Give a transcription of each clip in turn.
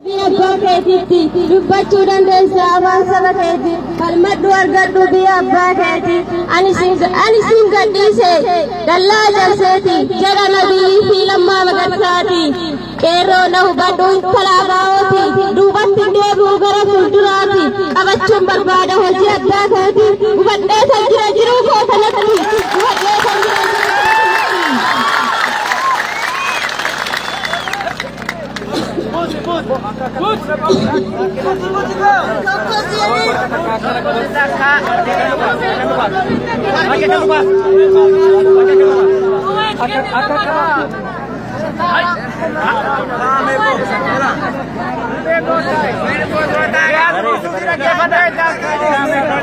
Biyya abbaa keetiitti dubbachuu dandeessa afaan saba keeti. Falmadhu argadhu biyya abbaa keeti. Ani siin gadhiise dallaa jalseeti jedha Nabiyyi fi Lammaa Magarsaati. Qeerroo na hubadhu intala abaa'ooti. Duubatti hin deebi'u gara fuulduraati. Qabachuun barbaada hojii abbaa keeti. Hubadhee san jira jiruu koo kanatti. Hubadhee san jira jiruu koo kanatti.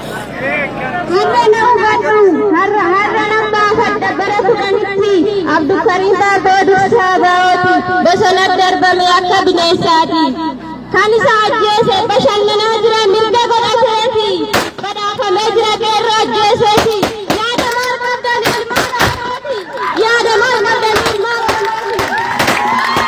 Har'a na hubadhu, har'a nan baafadha bara 10tti. Abdulkariim Baaboo dursaa baa'ooti. Bosona darbame akka bineensaati. Kan isa ajjeese bashannanaa jira mirga godhateeti. Badhaafamee jira qeerroo ajjeeseeti. Yaada maal qabdan ilmaan Oromooti? Yaada maal qabdan ilmaan Oromooti?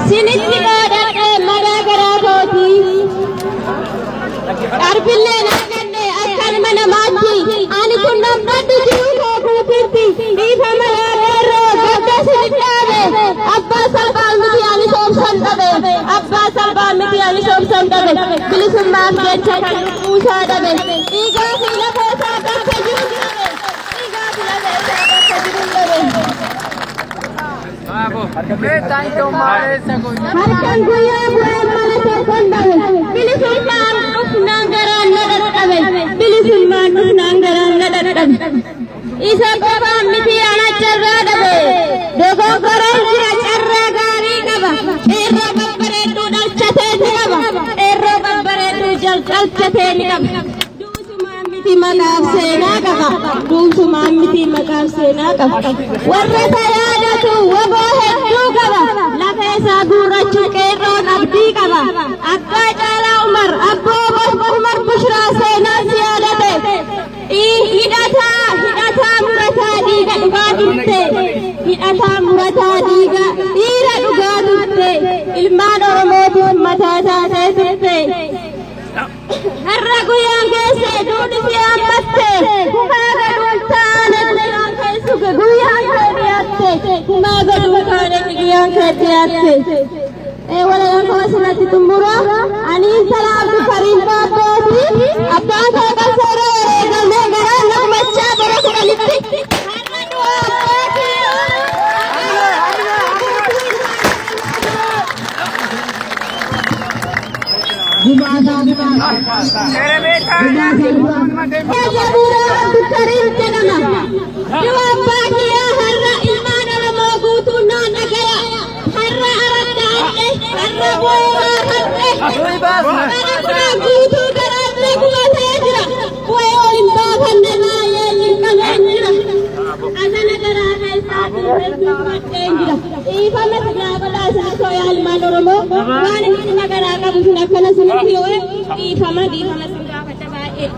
Sinitti qoodadhe madaa garaa kooti. Qarbillee arganne akka ilma namaatti. Ani kun namdadhu jiruu koo guutuutti. Dhiifama yaa qeerroo gadda sinit dhaabe. Abbaa salphaa miti ani soomsan dhabe. Abbaa salphaa miti ani soomsan dhabe. Bilisummaaf jecha kan lubbuusaa dhabe. Dhiigaa fi lafee isaa bakka jiru dhabe. Dhiigaa fi lafee isaa bakka jiru dhabe. Halkan guyyaa bu'een mana tokkon dhabe. Bilisummaan dhufnaan garaan na dadhabe. Bilisummaan dhufnaan garaan na dadhabe. Isa qofaan miti ana carraa dhabe. Dogoggoreen jira carraa gaarii qaba. Qeerroo babbareedduu dhalchatee ni qaba. Qeerroo babbareedduu dhalchatee ni qaba. Duusumaan miti maqaaf seenaa qaba. Duusumaan miti maqaaf seenaa qaba. Warra isa yaadatu waboo hedduu qaba. Lafa isaa guurrachuu qeerroon abdii qaba. Abbaa Caalaa Umar, abboo Umar Bushraa seenaan si yaadate. Hidhataa murataa dhiiga dhugaa turte. Hidhataa murataa dhiiga dhiira dhugaa turte. Ilmaan Oromootiif mataa taatee turte. Har'a guyyaan keessa duudhi si hammatte. Kumaa gaduun taane guyyaan keessu guyyaan kee dhiyaatte. Kumaa gaduun taane guyyaan kee dhiyaatte. Walayaan koo sinatti xumura. Ani intala Abdulkariim Baabbooti. Abbaan koo qabsoorra wareegamee garaan na gumachaa bara 10tti. Har'a du'a abbaa. Jabuura Abdulkariim jedhama. Du'a abbaa kiyyaa har'a ilmaan Oromoo guutuu naan dhagaya. Har'a aradda hadhe, har'a bu'uuraa hadhe. Bara 10 guutuu garaan na gubatee jira. Bu'ee ol hin baafanne baay'ee hin jira. Asana garaa keessaatiin hedduu gubadheen jira. Dhiifama sinaa godhaa isin osoo yaa ilmaan Oromoo. Waan inni garaa qabu sun akkana sinitti yoo dhiifama dhiifama sin gaafadha baay'ee.